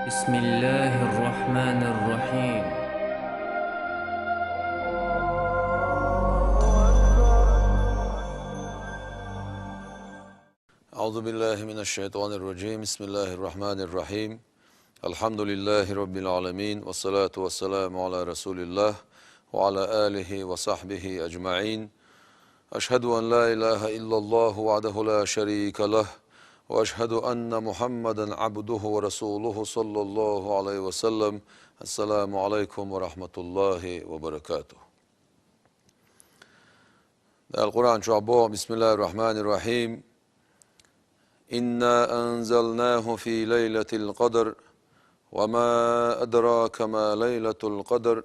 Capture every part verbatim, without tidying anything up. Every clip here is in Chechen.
بسم الله الرحمن الرحيم. أعوذ بالله من الشيطان الرجيم. بسم الله الرحمن الرحيم. الحمد لله رب العالمين، والصلاة والسلام على رسول الله وعلى آله وصحبه أجمعين. أشهد أن لا إله إلا الله وحده لا شريك له، وأشهد أن محمدا عبده ورسوله صلى الله عليه وسلم. السلام عليكم ورحمة الله وبركاته. Дала Къуръан чохь боху: بسم الله الرحمن الرحيم. إنا أنزلناه في ليلة القدر، وما أدراك ما ليلة القدر،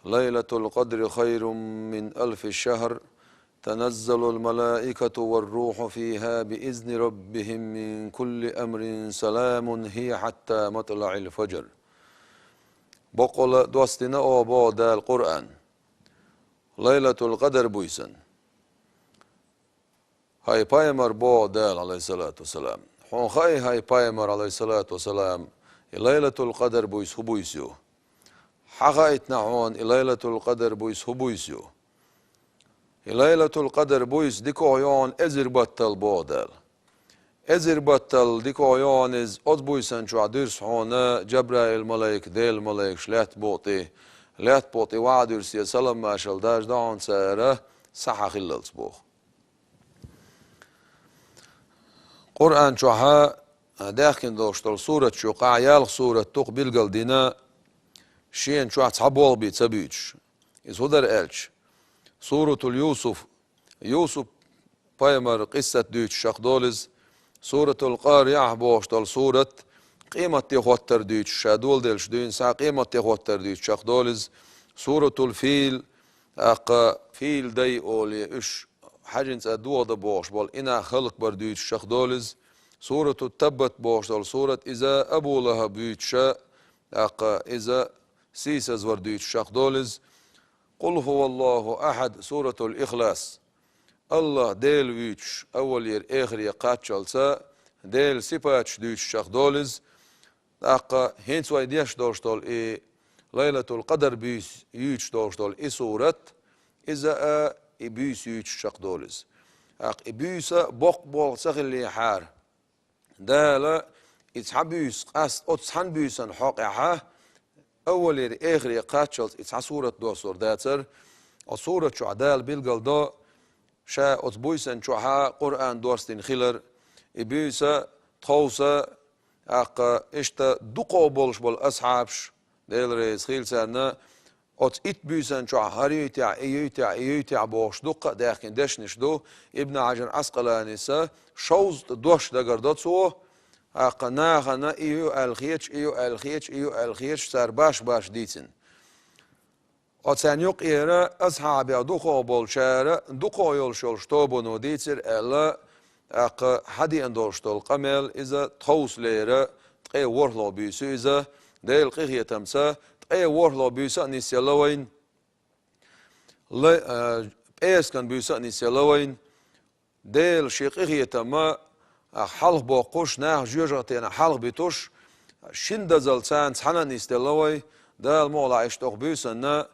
ليلة القدر خير من ألف شهر، تنزل الملائكة والروح فيها بإذن ربهم من كل أمر، سلام هي حتى مطلع الفجر. Боккъала доссийна оха боху Дала Къуръан. Лайлатул Къадр буьйсан. ХӀай пайхамар, боху Дала, алейхиссалату вассалам. Хьуна хаьий, хӀай пайхамар, алейхиссалату вассалам, и Лайлатул Къадр буьйса хӀун буьйса ю? Хьан хаийтина хьуна и Лайлатул Къадр буьйса хӀун буьйса ю? И Лайлатул Къадр буьйса дикох йогӀун эзар баттал, боху Дала. Эзар баттал дикох йогӀун иза, оцу буьйсан чохь дуьрса хьуна Джабраил малайк, Делан малайкаш лаьтта букъа тӀе, лаьтта букъа тӀе ваха дуьрса, салам-маршалла даржадо хьуна цара, схьа хьан хиллалц боху. Къуръан чохь даьхкина долуш долу сураташ юкъахь ялх сурат ду-кх билгал дина, шена чохь цхьа болх бен ца буьйцуш. Иза хӀун дара аьлча, Суратул Юсуф, Юсуп пайхамар къиссат дуьйцуш чекхдолу иза, Суратул Къариахь бохуш долу сурат, къематде хӀоттар дуьйцуш, ша доладеллачу дуьйна схьа къематде хӀоттар дуьйцуш чекхдолу иза, Суратул Фил, тӀаккха фил дай олий уьш, хьаьжин цӀа дохадан бохуш болу и нах хӀаллакбар дуьйцуш чекхдолу иза, Сурату Таббат бохуш долу сурат, иза Абу ЛахӀаб вуьйцуша, тӀаккха иза сийсазвар дуьйцуш чекхдолу иза, Къул хӀуваллахӀу ахьад, Суратул Ихлас. АллахӀ Дела вуьйцуш, аввалера эхаре кхаччалца, Делан сипаташ дуьйцуш чекхдолу иза, тӀаккха хӀинца вай деш долуш долу и Лайлатул Къадр буьйса юьйцуш долуш долу и сурат, иза а и буьйса юьйцуш чекхдолу иза. ТӀаккха и буьйса боккха болх ца хиллехьара, Дала и цхьа буьйса къаста оцу цхьана буьйсан хьокъехь, аввалера эхаре кхаччалц и цхьа сурат доссор дацара. Оцу сурат чохь Дала билгал до, ша оцу буьйсан чохь Къуръан доссийна хилар, и буьйса тховса, тӀаккха иштта дукхох болуш болу асхьабаш, Дела реза хила царна, оцу итт буьйсан чохь хӀара юьйтехь, и юьйтехь, и юьйтехь бохуш дуккха а даьхкина дешнаш ду. Ибн Хьажар Ӏаскъаланиса шовзткъа дош дагардо цо, тӀаккха нахана и ю аьлла хеташ, и ю аьлла хеташ, и ю аьлла хеташ, цара баш-баш дийцина. Оцарна юкъера асхьабех дукхох болчара дукхох йолуш йолуш тобано дийцира аьлла, тӀаккха хьадеана долуш долу къамел иза тховсалера ткъе ворхӀалгӀа буьйса ю иза, Делан къинхетамца ткъе ворхӀалгӀа буьйса а нисъелла вайна, лай-, а, пӀераскан буьйса а нисъелла вайна, Дела шен къинхетамма, а, хьалхабоккхуш, нах жоьжахатенах хьалхабитуш, шина дазалла царна цхьаьна а нисделла вай, Дала мукъалахь иштта оха буьйсанна,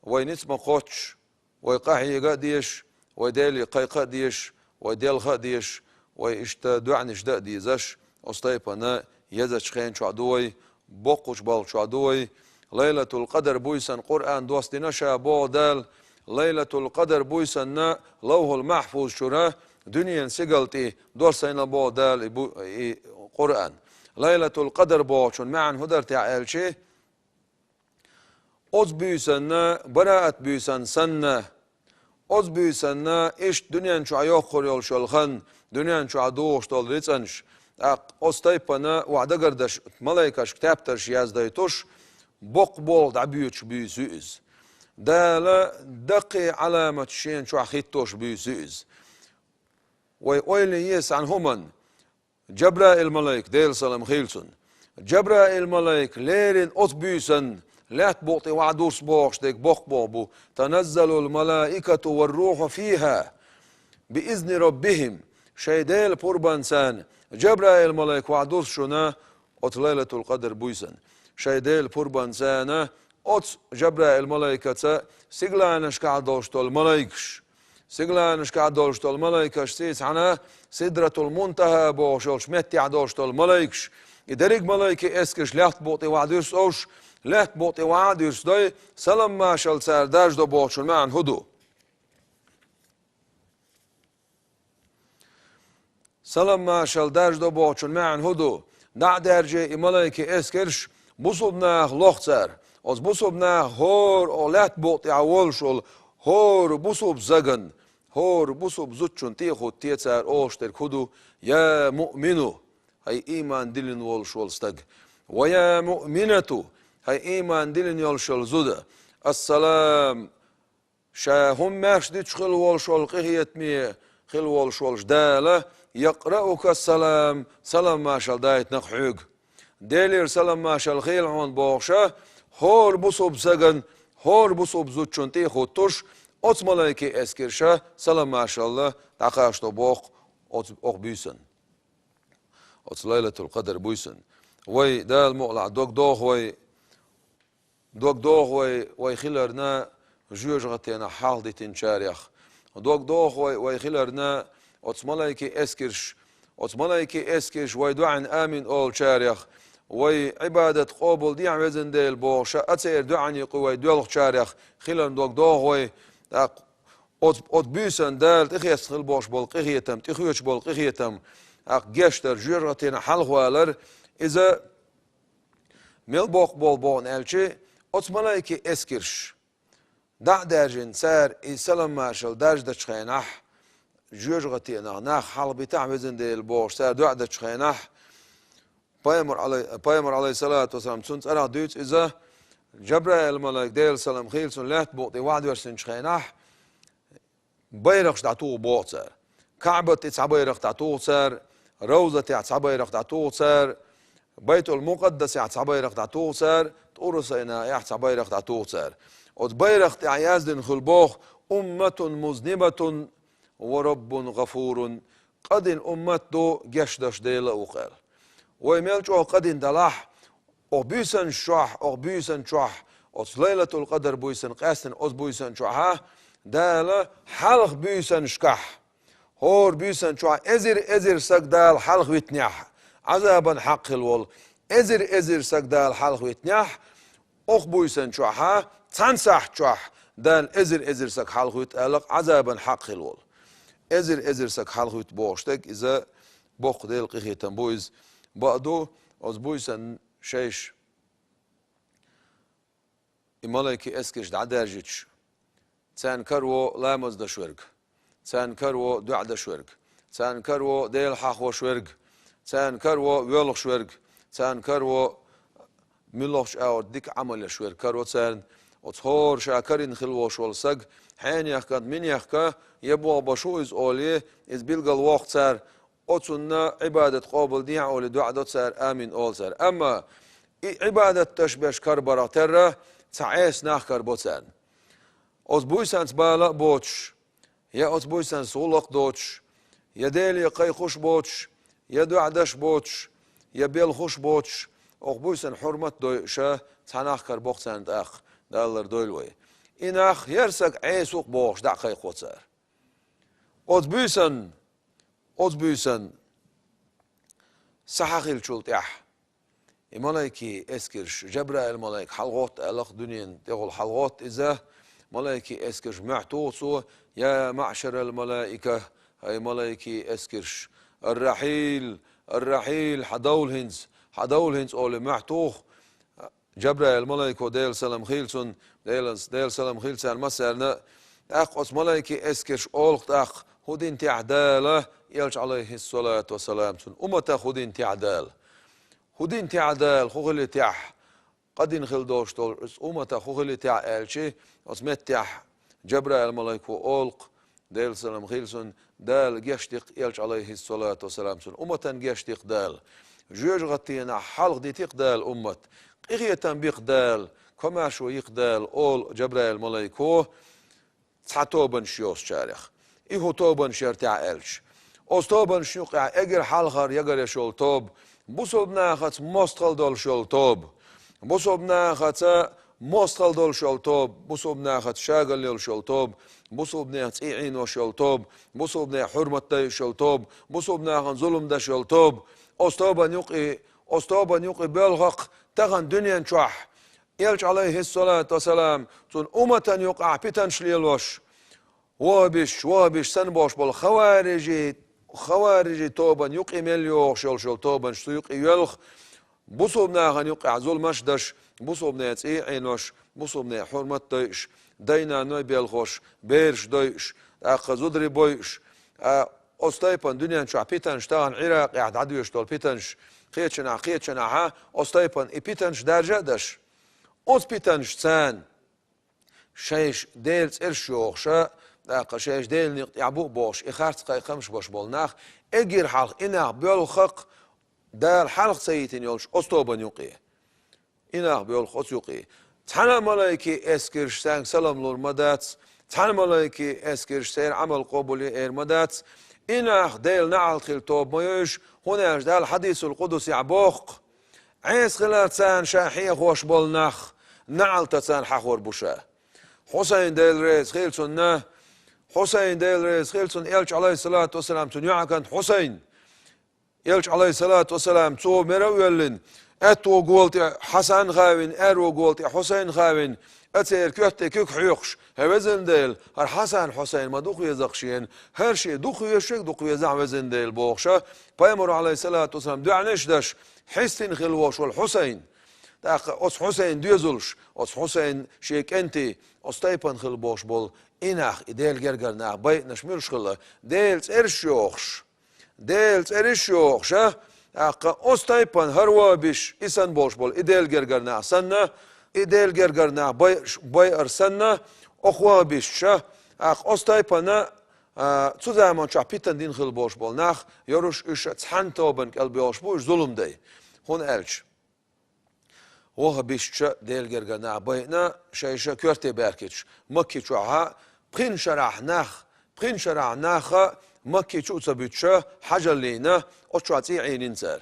вай ницкъ ма кхоччуш, вай къахьега а дезаш, вай Деле кхайкха а дезаш, вай делха а дезаш, вай иштта доӀанаш дан а дезаш, оцу тайпана езачу хен чохь ду вай, боккхачу балха чохь ду вай. Лайлатул Къадр буьйсан Къуръан доссийна ша боху Дала, Лайлатул Къадр буьйсанна Лавхьул Махьфуз чуьра дуьненан сигала тӀе доссийна боху Дала и бу-, и Къуръан. Лайлатул Къадр бохучун маьӀна хӀун дара те аьлча, оцу буьйсанна, бараат буьйсан санна, оцу буьйсанна иштта дуьнен чохь йоккхур йолуш йолу хан, дуьнен чохь догӀуш долу рицкъанаш, тӀаккха оцу тайпана охьадагардаш малайкашка тептарш яздайтуш, боккха болх дӀабоьдуш буьйса ю иза. Дала даккхий Ӏаламаташ шена чохь хӀиттош буьйса ю иза. Вай ойла е санна хӀуманна, Джабраил-малайк, Делан салам хила цунна. Джабраил-малайк леррина оцу буьйсанна лаьтта букъа тӀе ваха дурс бохуш дерг боккха болх бу. «Таназзалул малаикату вар рухьу фихьа би изни раббихьим». Шайн Делан пурбанца Джабраил-малайк ваха дурс шуна оцу Лайлатул-Къадр буьйсанна. Шайн Делан пурбанца царна оцу Жабраил-малайкаца сигаланашкахь долуш долу малайкаш. Сигаланашкахь долуш долу малайкаш, цхьана Сидратул-Мунтаха бохуш йолчу меттехь долуш долу малайкаш. И дерриг малайкийн эскарш лаьтта букъ тӀе вахьа дуьрс олуш, лаьтта букъ тӀе вахьа а дуьрс дой, салам-маршалла цара даржадо бохучун маьӀна хӀун ду? Салам-маршалла даржадо бохучун маьӀна хӀун ду? ДӀа а даьржий и малайкийн эскарш, бусулба нах лоху цара. Оцу бусулба наха хӀора оха лаьтта букъ тӀехь волуш волу хӀора бусулба стагана, хӀора бусулба зудчунна тӀе а хӀуттий цара олуш дерг хӀун ду: «Я муъмину», хӀай ийман диллина волуш волу стаг. «Ва я муъминату», хӀай ийман диллина йолуш йолу зуда. «Ассалам», ша хӀума маьрша дича хила волуш волу, къинхетаме хила волуш волчу Дала, «якъраука салам», салам-маршалла дайтина-кх хьоьга. Делера салам-маршалла хийла хьуна бохуша, хӀора бусулба стагана, хӀора бусулба зудчунна тӀе а хӀуттуш, оцу малайкийн эскарша салам-маршалла дӀакхачадо боху оцу, оха буьйсанна. Оцу Лайлатул-Къадр буьйсанна. Вай, Дала мукъалахь, дог доху вай, дог доху вай, вай хиларна жоьжахатенах хьалха дитинчарех. Дог доху вай, вай хиларна оцу малайкийн эскарш, оцу малайкийн эскарш вай доӀанна амин олучарех. Вай Ӏибадат къобалдехьа, везан Дела, бохуша, а церан доӀанна юкъа вай доьлхучарех хиларна дог доху вай. ТӀаккха оцу, оцу буьйсанна Дала тӀехетта хила бохуш болу къинхетам, тӀехоьцуш болу къинхетам, тӀаккха гечдар, жоьжахатенах хьалхавалар, иза мел боккха болу боху аьлча, оцу малайкийн эскарш дӀа а даьржина, цара и салам-маршалла даржадечу хенахь, жоьжахатенах нах хьалхабитахь, везан Дела, бохуш, цара доӀа дечу хенахь, пайхамар Ӏалай-, пайхамар, Ӏалайхиссалату вассалам, цунна цӀарах дуьйцу иза, Жабраил-малайк, Делан салам хийла цунна, лаьтта букъ тӀе вахьа доьссинчу хенахь, байракхаш дӀатуху боху цара. КаӀбат тӀе цхьа байракх дӀатуху цара, Равзатехь цхьа байракх дӀатуху цара, Байтул-Мукъаддасехь цхьа байракх дӀатуху цара, ТӀур-Сайнаехь цхьа байракх дӀатуху цара. Оцу байракх тӀехь яздина хуьлу боху: «Умматун музнибатун ва Раббун гъафурун». Къа дина уммат ду, гечдеш Дела а ву-кх аьлла. Вай мел чӀогӀа къа дина далахь, оха буьйсанаш чохь, оха буьйсанна чохь, оцу Лайлатул-Къадр буьйсанна, къаьстина оцу буьйсанна чохьа, Дала хьалха буьйсанашкахь, хӀора буьйсанна чохь эзар-эзар саг Дала хьалха витинехь, Ӏазабан хьакъ хила волу, эзар-эзар саг Дала хьалха витинехь, оха буьйсанна чохьа, цхьана сахьт чохь Дала эзар-эзар саг хьалха виту аьлла-кх, Ӏазабан хьакъ хила волу. Эзар-эзар саг хьалха виту бохуш дерг иза боккха Делан къинхетам бу иза. Бакъ ду, оцу буьйсанна шайша и малайкийн эскарш дӀадаьржича, царна караво ламаз деш верг, царна караво доӀа деш верг, царна караво Дела хьахош верг, царна караво воьлхуш верг, царна караво муьлххачу агӀор дика Ӏамал еш верг караво царна. Оцу хӀора ша карийна хила волуш волу саг, хьенех кӀант минех ка, я боху бан шу иза олий, иза билгал воккху цара, оцунна Ӏибадат къобалдехьа олий доӀа до цара, амин олу цара. Амма и Ӏибадат деш берш карабарах терра, цхьа Ӏеса нах карабо царна. Оцу буьйсанца бала а боцуш, я оцу буьйсанца гӀуллакх а доцуш, я Деле кхайкхуш а боцуш, я доӀа деш а боцуш, я белхаш а боцуш, оха буьйсанна хьурмат а дойуш, цхьа нах карабо-кх царна тӀаккха, Дала лардойла вай. И нах хӀара саг Ӏеса ву-кх бохуш дӀа а кхайкхо цара. Оцу буьйсанна, оцу буьйсанна сахьа хиллачул тӀаьхьа и малайкийн эскарш, Жабраил-малайк хьалагӀотту аьлла-кх, дуьненан тӀехула хьалагӀотту иза, малайкийн эскарш, мохь туху цо: «Я маъшарал-малаика, хӀай малайкийн эскарш, ар-рахьил, ар-рахьил, хьадовла хӀинца, хьадовла хӀинца», олий мохь туху. Жабраил-малайко, Делан салам хийла цунна, Делан, Делан салам хийла царна массарна а, тӀаккха оцу малайкийн эскарша олу-кх тӀаккха: «ХӀун дина техьа Дала Элча, Ӏалайхиссалату вассалам, цуьнан умматах хӀун дина техьа Дала? ХӀун дина техьа Дала, хӀун хили техьа? Къа дина хила долуш долу оцу умматах хӀун хили техьа?» аьлча, оцу меттехь Жабраил-малайко олу-кх, Делан салам хийла цунна: «Дала гечди-кх Элча, Ӏалайхиссалату вассалам, цуьнан умматан гечди-кх Дала. Жоьжахатенах хьалха дити-кх Дала уммат. Къинхетам би-кх Дала, комаьршо йи-кх Дала», олу Жабраил-малайко цхьа тобанаш йоцучарех. И хӀун тобанаш яра техьа аьлча, оцу тобанашна юкъехь эггара хьалхара ягаръеш йолу тоба Бусулба нахаца мостагӀалла долуш йолу тоба. Бусулба нахаца мостагӀалла долуш йолу тоба. Бусулба нахаца шагалла йолуш йолу тоба. Бусулба нехан цӀий Ӏенош йолу тоба. Бусулба нехан хьурмат дайъуш йолу тоба. Бусулба нахана зулам деш йолу тоба. Оцу тобан юкъе, оцу тобан юкъе боьлху-кх тахана дуьнен чохь. Элча, алейхиссалату вассалам, цуьнан умматан юкъахь питанаш лелош, ваххабисташ, ваххабисташ санна бохуш болу хаварижи, хаварижи тобан юкъе мел йогӀуш йолуш йолу тобанаш цу юкъе йоьлху, бусулба нахана юкъехь зуламаш деш, бусулба нехан цӀий Ӏенош, бусулба нехан хьурмат дойуш, дай-наной белхош, бераш дойуш, тӀаккха зударий бойуш, а, оцу тайпана дуьнен чохь питанаш тахана Ӏиракъехь дӀадоьшуш долу питанаш, кхечанахь, кхечанахьа, оцу тайпана и питанаш даржа а деш, оцу питанаш царна шайша Делан цӀераш йохуша, тӀаккха шайша Делан некъа тӀехь бу а бохуш, и харц кхайкхамаш беш болу нах, эггара хьалха и нах боьлху-кх Дала хьалха ца йитина йолчу оцу тобанна юкъе. И нах боьлху оцу юкъе. Цхьана а малайкийн эскарш цаьрга салам лур ма дац, цхьана а малайкийн эскарш церан Ӏамал къобал е эр ма дац. И нах Делан неӀалт хила тоба ма йойуш, хӀунда аьлча Дала хьадисул къудсехь боху-кх: Ӏеса хилар царна ша хьехош болу нах, неӀалт царна хьахор бу ша. Хьусайн, Дела реза хила цунна, Хьусайн, Дела реза хила цунна, Элча, алейхиссалату вассалам, цуьнан йоӀан кӀант Хьусайн. Элча, алейхиссалату вассалам, цо мара а воьллина, аьтту гола тӀе Хьасан хавина, аьрру гола тӀе Хьусайн хавина, а церан коьрта тӀе куьг хьоькхуш: «ХӀай везан Дела, хӀара Хьасан, Хьусайн ма дукха веза-кх шена, хӀара шена дукха везаш верг дукха везахь, везан Дела», — бохуша, пайхамаро, алейхиссалату вассалам, доӀанаш деш, хьистина хилла волуш волу Хьусайн. ТӀаккха оцу Хьусайнан доьзалш, оцу Хьусайнан шен кӀентий, оцу тайпана хилла болуш болу и нах, и Делан гергара нах байинарш муьлш хилла, Делан цӀераш йохуш, Делан цӀераш йохуша, тӀаккха оцу тайпана хӀара ваххабисташ, и санна болуш болу, и Делан гергара нах санна, и Делан гергара нах бай-, байар санна, оха ваххабисташа, тӀаккха оцу тайпана, а, цу заман чохь питана дина хилла болуш болу нах, йоруш уьш цхьана тобанна кӀел боьлхуш бу уьш зулам дай. ХӀунда аьлча ваххабисташа Делан гергара нах байина, шайша коьрте баьхкича, Макки чохьа пхи шарахь нах, пхи шарахь наха Макки чу а ца буьтуша, хьажаллина, оцу чохь цӀий Ӏийнина цара.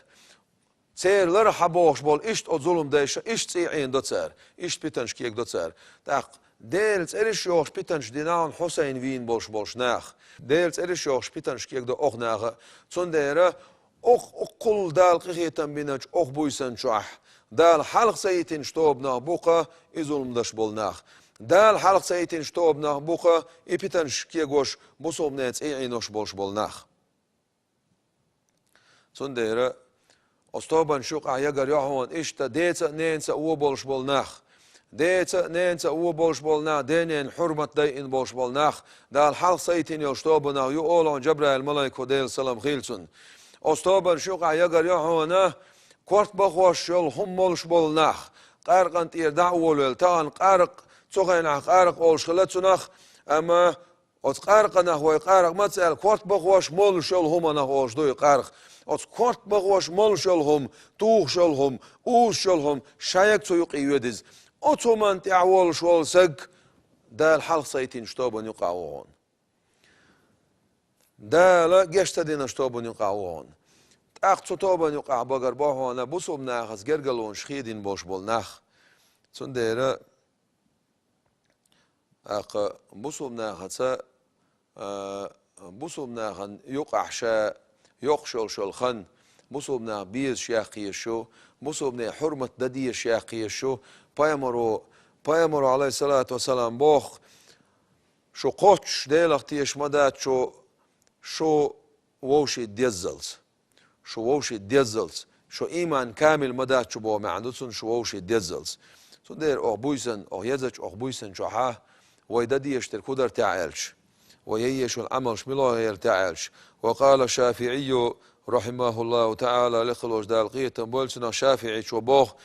Церан ларахь бохуш болу иштта оцу зулам дайша, иштта цӀий Ӏийна до цара, иштта питанаш кегадо цара. ТӀаккха Делан цӀераш йохуш питанаш дина хьуна Хьусайн вийна болуш болуш нах. Делан цӀераш йохуш питанаш кегадо оха наха. Цундела Оха, оха кхул Дала къинхетам биначу оха буьйсан чохь, Дала хьалха ца йитинчу тобанах бу-кха и зулам деш болу нах. Дала хьалха ца йитинчу тобанах бу-кха и питанаш кегош, бусалбанийн цӀий Ӏийнош болуш болу нах. Цундела оцу тобанаш юкъахь ягар ю хьуна иштта деца а, ненаца а вон болуш болу нах. Деца а, ненаца а вон болуш болу нах, денен хьурмат дайина болуш болу нах, Дала хьалха ца йитина йолуш тобанах ю олу хьуна Джабраил малайко, Делан салам хила цунна. Оцу тобанаш юкъахь ягар ю хьуна корта бахош йолу хӀума молуш болу нах. Къаркъана тӀера дӀа а волавелла, тахана къаркъа, цу хенахь къаркъа олуш хилла цунах, амма оцу къаркъанах вай къаркъа ма ца аьлла, корта бахош молуш йолу хӀуманах олуш ду и къаркъа. Оцу корта бахош молуш йолу хӀума, тухуш йолу хӀума, узуш йолу хӀума, шайга цу юкъе йоьду иза. Оцу хӀуманна тӀехь волуш волу саг Дала хьалха ца йитинчу тобанна юкъахь ву хьуна. Дала геч ца динчу тобанна юкъахь ву хьуна. ТӀаккха цу тобанна юкъахь багар бу хьуна бусалба нахаца гергарлонаш хедийна болуш болу нах. Цундела тӀаккха бусалба нахаца, а, бусалба нахана юкъахь ша йоккхуш йолуш йолу хан, бусалба нах безаш яккха езаш ю, бусалбанийн хьурмат дан дезаш яккха езаш ю. Пайхамаро, пайхамаро, Ӏалайхиссалату вассалам, боху: «Шу кхоччуш Делах тешаш ма дац шу, шу вовшийн деззалц». Шу вовшийн деззалц, шу ийман камил ма дац шу боху маьӀна ду цунна, шу вовшийн деззалц. Цундела оха буьйсан, оха езачу оха буьйсан чохьа вай дан дезаш дерг хӀун дара техьа аьлча, вай ян езаш йолу Ӏамалш мила хир яра техьа аьлча, ва къала ШафиӀийю, рахьимахуллаху таӀала, лекха волчу Дала къинхетам бойла цунах, ШафиӀичо боху: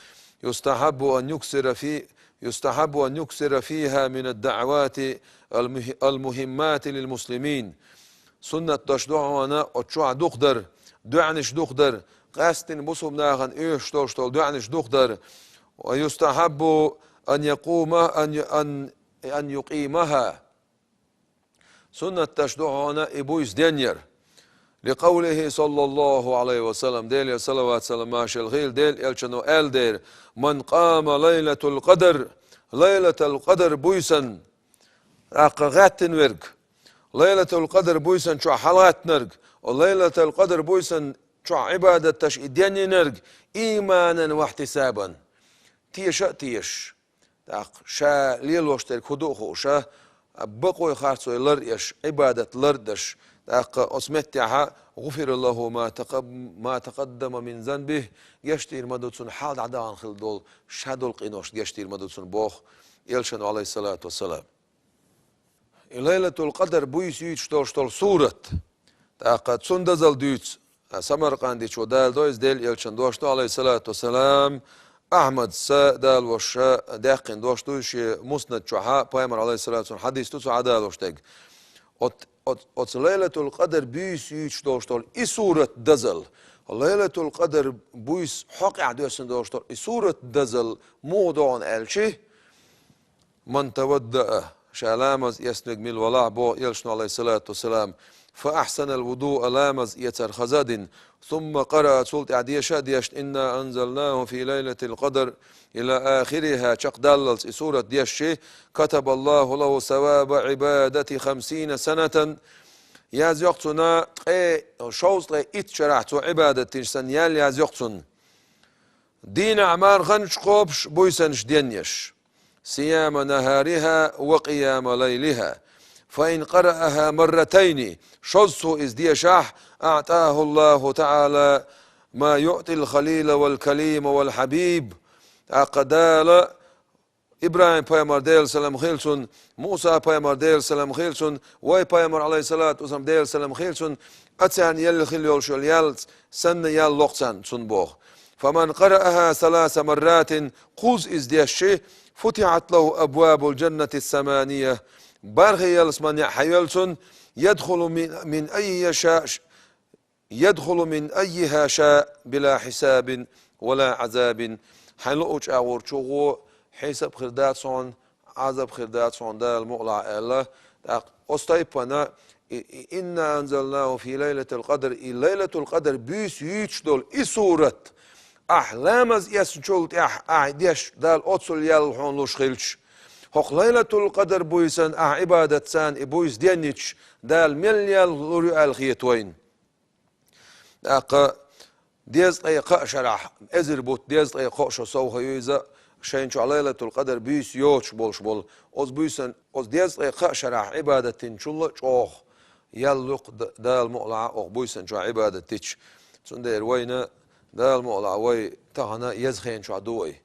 «Юстахьаббу ан юксира фи, юстахьаббу ан юксира фиха мина ддаӀавати ал-мухи-, ал-мухиммати лил-муслимин». Суннат даш ду хьуна оцу чохь дукха дар, доьӀнаш дукха дар, къаьсттина бусалба нахана оьшуш долуш долу доьӀнаш дукха дар. Ва юстахьаббу ан якъума, ан, ан, ан юкъимаха. Суннат даш ду хьуна и буьйса денъяр. لقوله صلى الله عليه وسلم, Делера салават-салам машал хила, Делан элчано аьлла дера: من قام ليلة القدر, Лайлатул Къадр буйсан тӀаккха гӀаьттина верг, Лайлатул Къадр буйсан чохь хьалагӀаьттинарг, Лайлатул Къадр буйсан чохь Ӏибадаташ и денйинарг, إيمانا واحتسابا, теша а тешаш, тӀаккха ша лелош дерг хӀун ду а хууш, бакъой харцой лар а еш, Ӏибадат лар а деш, тӀаккха оцу меттехь غفر له ما تقب-, ما تقدم من ذنبه, гечдийр ма ду цунна хьалха дӀадахана хилла долу, ша долу къинош гечдийр ма ду цунна боху элчано, Ӏалайхиссалату вассалам. И Лайлатул Къадр буйса юьйцуш долуш долу сурат, тӀаккха цунна дозалла дуьйцу Самаркъандичо, Дала дойла иза, Делан элчанан дош ду, Ӏалайхиссалату вассалам, Ахьмада, Дала вовшашка, даьккхина дош ду, шен Муснад чохь а, пайхамар, Ӏалайхиссалату вассалам, хьадис ду цу Ӏадалош дерг. Оц-, оц-, оцу Лайлатул Къадр буьйса юьйцуш долуш долу и сурат дозалла, Лайлатул Къадр буйса хьокъехь доьссина долуш долу и сурат дозалла муха догӀу аьлча, من توضأ, ша ламаз эцнарг мила валахь, боху элчано, Ӏалайхиссалату вассалам, فأحسن الوضوء, ламаз эцар хаза а дина, ثم قرأ, цул тӀаьхьа деша а дешна, إنا أنزلناه في ليلة القدر إلى آخرها, чекхдаллалц и сурат дешча, كتب الله له ثواب عبادة خمسين سنة, язйо-кх цунна ткъе, шовзткъе итт шарахь цо Ӏибадат динчу санна ял язйо-кх цунна. Дийнахь марханаш кхобуш, буьйсанаш денъеш. صيام نهارها وقيام ليلها. فإن قرأها مرتين, шозза цо иза дешахь, أعطاه الله تعالى ما يعطي الخليل والكليم والحبيب. ТӀаккха Дала ИбрахӀим-пайхамар, Делан салам хила цунна, Муса-пайхамар, Делан салам хила цунна, вай пайхамар, Ӏалайхиссалату вассалам, Делан салам хила цунна, а царна елла хила йолуш йолу ял санна ял ло-кх царна, цунна боху. فمن قرأها ثلاث مرات, кхузза иза дешча, فتحت له أبواب الجنة الثمانية, бархӀе ялсамани хьайоьллу цунна, يدخل من, من أي يشاء, يدخل من أيها شاء بلا حساب ولا عذاب. Хьайн луъучу агӀор чу гӀо, хьесап хир дац хьуна, Ӏазап хир дац хьуна, Дала мукъалахь, аьлла. ТӀаккха оцу тайпана, и, и, إنا أنزلناه في ليلة القدر, и Лайлатул Къадр буьйса юьйцуш долу и сурат, ахь ламаз эцначул тӀаьхьа ахь деш, Дала оццул ял хьуна луш хилча, хӀокху Лайлатул Къадр буйсанна ахь Ӏибадат царна и буйса денъича, Дала мел ял лур ю аьлла хета вайна. ТӀаккха дезткъе кхаа шарахь, эзар бутт дезткъе кхаа шо совгӀа ю иза, шайна чохь Лайлатул Къадр буьйса йоцуш болуш болу. Оцу буьйсан, оцу дезткъе кхаа шарахь Ӏибадат динчул а чӀогӀа ял луьйкх Д-, Дала мукъалахь оха буьйсан чохь Ӏибадат дича. Цундела вайна Дала мукъалахь вай тахана еза хенан чохь ду вай.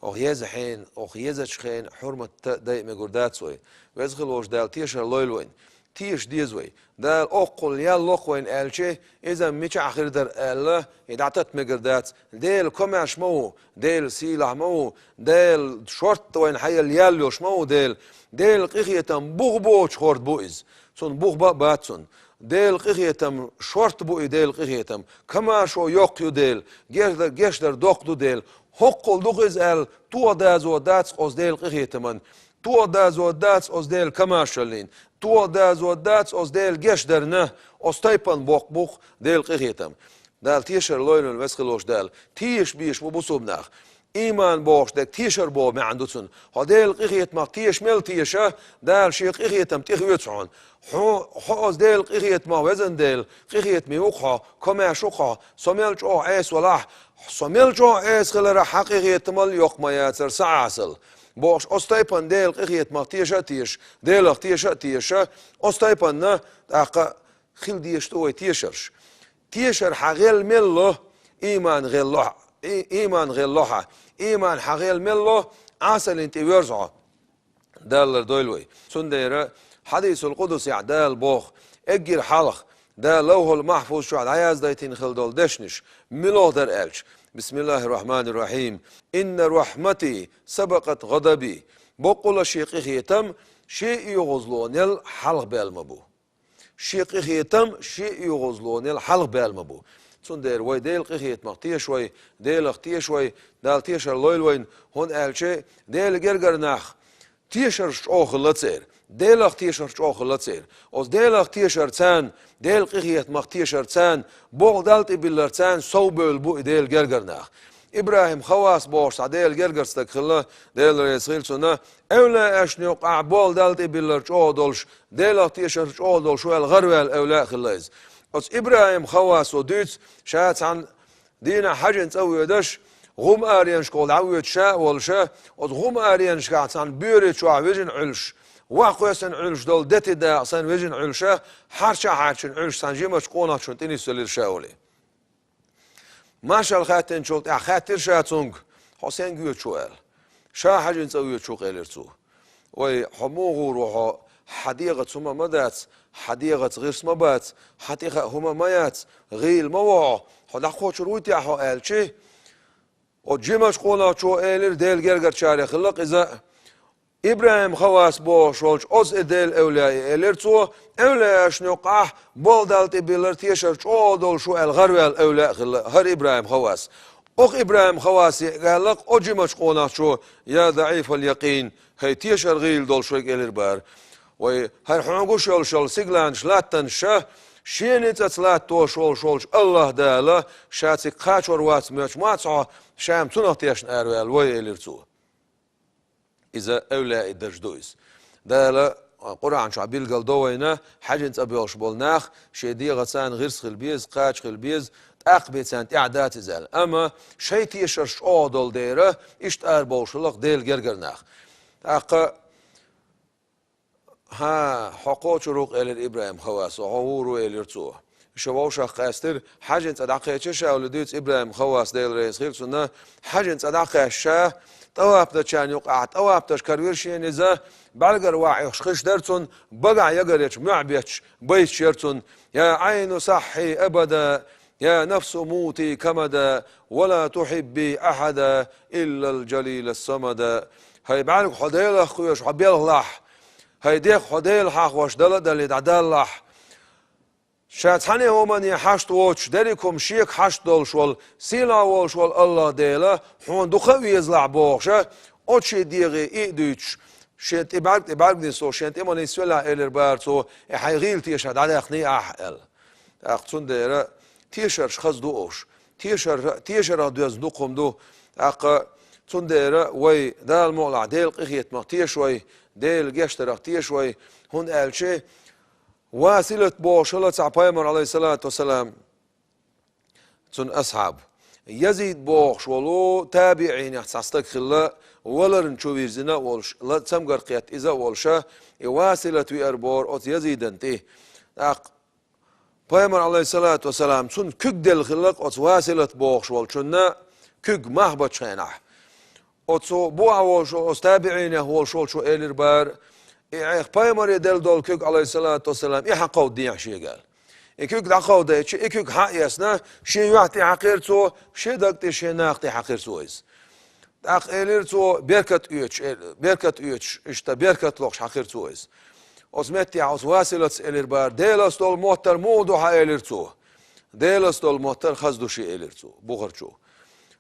Оха еза хенан, оха езачу хенан хьурмат та дайа мегар дац вай. Веза хила волчу Дала тешар лойла вайна. Теша деза вай. Дала оккхул ял ло-кх вайна аьлча, иза мичахь хир дара аьлла, и дӀататта мегар дац. Дела комаьрша ма ву, Дела сийлахь ма ву, Дела шортта вайна хьаелла ял йолуш ма ву Дела. Дела къинхетам бух боцуш хӀорд бу иза. Цунна бух бан а бац цунна. Дела къинхетам шортта бу и Дела къинхетам. Комаьршо йоккха ю Дела. Геш дар, геш дар доккха ду Дела. ХӀоккхул ду-кх иза аьлла, тоха дазо дац оцу Дела къинхетаман. Тоха дазо дац оцу Делан комаьршаллин, тоха дазо дац оцу Делан гечдарна, оцу тайпана боккха бу-кх Делан къинхетам. Дала тешар лойла вайна, веза хила волчу Дала. Теша безаш бу бусулба нах. Ийман бохуш дерг тешар боху маьӀна ду цунна. Хьо Делан къинхетамах теша мел теша, Дала Шен къинхетам тӀехоьцу хьуна. Хьо, хьо оцу Делан къинхетамах, везан Дела, къинхетаме ву-кх хьо, комаьрша ву-кх хьо, со мел чӀогӀа Ӏеса валахь, со мел чӀогӀа Ӏеса хиларах хьан къинхетамал йоккха ма яцара сан Ӏесалла. Бохуш, оцу тайпана Делан къинхетамах теша а теша, Делах теша а теша, оцу тайпана тӀаккха хила дезаш ду вай тешарш. Тешар хьан гӀелла мел ло, ийман гӀелла ло хьан, и-, ийман гӀелла ло хьан, ийман хьан гӀелла мел ло, Ӏесаллин тӀе воьрзу хьо. Дала лардойла вай. Цундела хьадисул къудсехь Дала боху, эггара хьалха Дала Лавхьул-Махьфуз чохь дӀаяздайтина хила долу дешнаш муьлха дара аьлча, بسم الله الرحمن الرحيم. إن رحمتي سبقت غضبي. Баккъала Шен къинхетам Шен оьгӀазлонел хьалха баьлла ма бу. Шен къинхетам Шен оьгӀазлонел хьалха баьлла ма бу. Цундела вай Делан къинхетамах теша вай, Делах теша вай, Дала тешар лойла вайна, хӀунда аьлча Делан гергара нах тешарш чӀогӀа хилла церан. Делах тешар чӀогӀа хилла церан. Оцу Делах тешар царна, Делан къинхетамах тешар царна, болх Далла тӀе биллар царна сов бевлла бу и Делан гергара нах. ИбрахӀим Хаввас бохуш цхьа Делан гергара стаг хилла, Дела реза хила цунна, эвлаяашна юкъахь болх Далла тӀе биллар чӀогӀа долуш, Делах тешар чӀогӀа долуш ву аьлла гӀараваьлла эвлаяъ хилла иза. Оцу ИбрахӀим Хаввасо дуьйцу, ша цхьана дийнахь хьаьжин цӀа воьдуш, гӀум-аренашкахула дӀавоьдуш ша а волуша, оцу гӀум-аренашкахь цхьана боьри чохь вижина Ӏуьллуш, ваха кхоьссина Ӏуьллуш долу дети дакъа санна вижина Ӏуьллуша, хьарча а хьарчина Ӏуьллуш цхьана жимачу къонахчунна тӀе нисвелира ша олий. Маршалла хаьттинчул тӀаьхьа хаьттира ша цуьнга: «Хьо сенга воьдуш ву?» – аьлла. «Ша хьаьжин цӀа воьдуш ву», – элира цо. «Вай, хьо муха гӀур ву хьо? Хьан дегӀаца хӀума ма дац, хьан дегӀаца гӀирс ма бац, хьан тӀе хаьа хӀума ма яц, гӀийла ма ву хьо, хьо дӀакхочур вуй те хьо?» – аьлчи, оцу жимачу къонахчо элира, Делан гергарчарех хилла-кх иза: «ИбрахӀим Хаввас бохуш волчу оцу и Делан эвлаяъ», – элира цо, «эвлаяашна юкъахь болх Далла тӀе биллар тешар чӀогӀа долуш ву аьлла гӀараваьлла эвлаяъ хилла хӀара ИбрахӀим Хаввас. Оха ИбрахӀим Хаввасе аьлла-кх оцу жимачу къонахчо: „Я даӀифал якъин, хӀай тешар гӀийла долуш верг“, – элира бара. Вай, хӀара хьуна гуш йолуш йолу сигаланаш латтанаш ша, шен ницкъаца латтош волуш волчу АллахӀ Дала ша цига кхачор вац моьттуш ма вац хьо, ша-м цунах тешна араваьлла вай», – элира цо. Иза эвлаяийн дарж ду иза. Дала Къуръан чохь билгал до вайна, хьаьжин цӀа боьлхуш болу нах, шен дегӀаца гӀирс хила беза, кхача хила беза, тӀаккха бен царна тӀаьхьа дац иза аьлла. Амма шайн тешарш чӀогӀа долу дера, иштта арабовлуш хилла-кх Делан гергара нах. ТӀаккха: «ХӀан, хьо кхочур ву-кх», – элира ИбрахӀим Хаввасо, «хьо гӀур ву», – элира цо. Шен вовшах къаьстира, хьаьжин цӀа дӀакхечира ша олий дуьйцу ИбрахӀим Хаввас, Дела реза хила цунна, хьаьжин цӀа дӀакхаьчча ша, тӀаваф дечарна юкъахь тӀаваф даш каравира шена иза, бӀаьргара вахь Ӏуьйхуш хиш дара цунна, багахь ягаречу муьхь бетташ байташ яра цунна: «Я Ӏайну саххьи абада, я нафсу мути камада, ва ла тухьибби ахьада, иллал жалилас самада». ХӀай бӀаьрг, хьо Делах кхоьшу, хьо белхалахь, хӀай дегӀ, хьо Дела хьахош дала а далий дӀадаллалахь. Ша цхьана хӀумане хьашт воцуш, дерриг хӀума шега хьашт долуш волу, сийлахь волуш волу АллахӀ Дела хьуна дукха а везалахь бохуша, оцу шен дегӀе и а дуьйцуш, шен тӀе бӀаьрг, тӀе бӀаьрг нисо, шен тӀе ма нисвелахь, элира бара цо, и хьайн гӀийла тешар дӀадаьккхиний ахь аьлла. ТӀаккха цундела тешарш хаза ду уьш. Тешар, тешарах доьзна дукха хӀума ду. ТӀаккха цундела вай Дала мукъалахь Делан къинхетамах теша вай, Делан гечдарах теша вай, хӀунда аьлча Василат бохуш хилла цхьа пайхамар, Ӏалайхиссалату вассалам, цуьнан асхьаб. Язид бохуш волу табиӀинех цхьа стаг хилла, валарна чу вирзина а волуш, ла-, цамгар кхетта иза а волуша, и Василат веара бохура оцу Язидан тӀе. ТӀаккха пайхамар, Ӏалайхиссалату вассалам, цунна куьг делла хилла-кх оцу Василат бохуш волчунна, куьг мах бачу хенахь. Оцу бухахь волуш, оцу табиӀинех волуш волчо элира бара: «И Ӏех пайхамаре делла долу куьг, Ӏалайхиссалату вассалам, и хьакховдадехьа шега», – аьлла. И куьг дӀакховдайча, и куьг хьа а эцна, шен юьхь тӀе хьаькхира цо, шен даг тӀе, шен наха тӀе хьаькхира цо иза. ТӀаккха элира цо: «Беркат оьцуш», э, беркат оьцуш, иштта беркат лохуш хьаькхира цо иза. Оцу меттехь оцу Василатс элира бара: «Делаца долу моттар муха ду хьан?» – элира цо. «Делаца долу моттар хаза ду шен», – элира цо, бухарчо.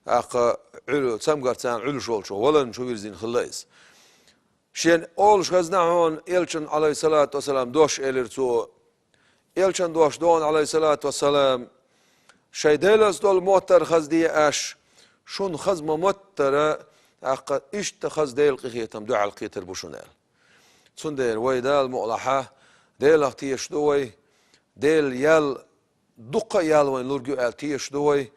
ТӀаккха Ӏуьллу-, цамгарца Ӏуьллуш волчо валарна чу вирзина хилла иза. «Шена олуш хезна хьуна Элчан, Ӏалайхиссалату вассалам, дош», – элира цо. Элчан дош дохна, Ӏалайхиссалату вассалам: «Шайн Делаца долу моттар хаза де аш, шуна хаза ма-моттара, тӀаккха иштта хаза Делан къинхетам дуьхьал кхетар бу шуна», – аьлла. Цундела вай Дала мукъалахь Делах тешаш ду вай, Делан ял дуккха а ял вайна лург ю аьлла тешаш ду вай,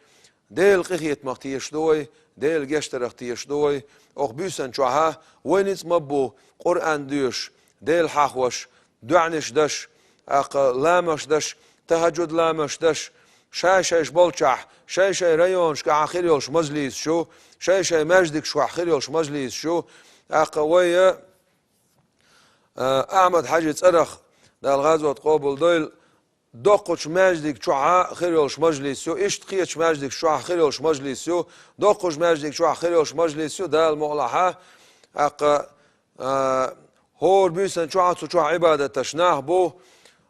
Делан къинхетамах тешаш ду вай, Делан гечдарах тешаш ду вай. Оха буьйсанна чохь вай ницкъ ма-бу Къуръан доьшуш, Дела хьахош, доьӀанаш даш, тӀаккха ламаш даш, тахьаджуд ламаш даш, шай-шайш болчохь, шай-шай районашкахь хир йолуш мажлисаш ю, шай-шай маьждигашкахь хир йолуш мажлисаш ю. ТӀаккха вай, а, Ахьмад-Хьаьжин цӀарах, Дала гӀазот къобалдойла, доккхачу маьждиг чохь хир йолуш мажлис ю, иштта кхечу маьждиг чохь хир йолуш мажлис ю, доккхачу маьждиг чохь хир йолуш мажлис ю, Дала мукъалахь, тӀаккха, а, хӀора буьйсанна чохь а цу чохь Ӏибадат деш нах бу,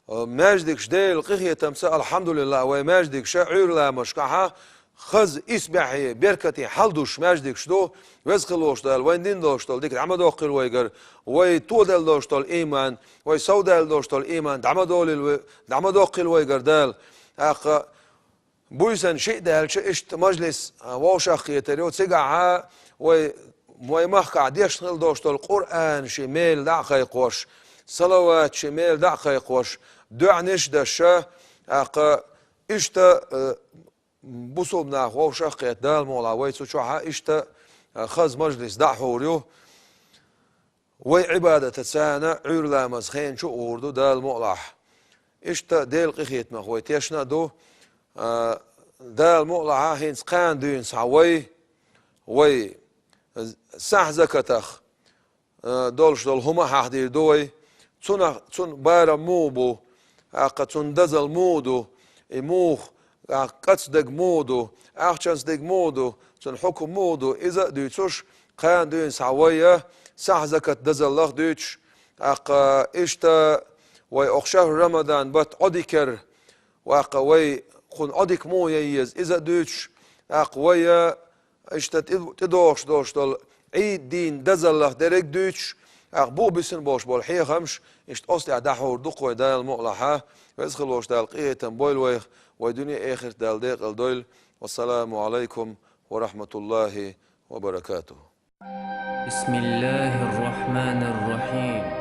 а, маьждигаш Делан къинхетамца, алхьамдулиллахӀ, вай маьждигаш Ӏуьйра ламашкахь хаза, исбаьхьа, беркате хьал деш маьждигаш ду. Веза хилла волчу Дала вайна дина долуш долу дика дӀа ма доккхийла вайгара, вай тоделла долуш долу ийман, вай совдаьлла долуш долу ийман дӀа ма долийла вай, дӀа ма доккхийла вайгара Дала. ТӀаккха буьйсанна шиъ даьлча, иштта мажлис, а, вовшахкхетар ю. Цигахь вай, вай махкахь дешна хилла долуш долу Къуръан шен мела дӀа а кхайкхош, салават шен мела дӀа а кхайкхош, доьӀнаш а деш, тӀаккха иштта, а, бусулба нах вовшахкхетта, Дала мукъалахь, вай цу чохь иштта, а, хаза мажлис дӀа а хьур ю. Вай Ӏибадатаца, Ӏуьйра ламаза хенахь чу а гӀур ду, Дала мукъалахь. Иштта Делан къинхетамах вай тешна а ду. А, Дала мукъалахь, хӀинца кхана дуьйна схьа вай, вай сахь закатах, а, долуш долу хӀума хьахдийр ду вай. Цунах, цуьнан барам муха бу, тӀаккха цуьнан дазалла муха ду, и муха, тӀаккха кӀацдерг муха ду, ахчанца дерг муха ду, цуьнан хьукам муха ду, иза а дуьйцуш, кхана дуьйна схьа вай а сахь закат дазаллах дуьйцуш, тӀаккха иштта вай окху шахьру Рамадан баттахь Ӏодикар, тӀаккха вай кхунна Ӏодика муха ян еза, иза а дуьйцуш, тӀаккха вай а иштта тӀе-, тӀедогӀуш долуш долу Ӏийд дийнан дазаллах дерриг а дуьйцуш, тӀаккха буха бисина болуш болу хьехамаш, иштта оцу тӀехь дӀахьур ду-кх вай, Дала мукъалахь. Веза хилла волчу Дала къинхетам бойла вайх, вай дуьне а, эхарт а Дала декъала дойла. Вассаламу Ӏалайкум ва рахьматуллахӀи ва баракатухӀ. بسم الله الرحمن الرحيم.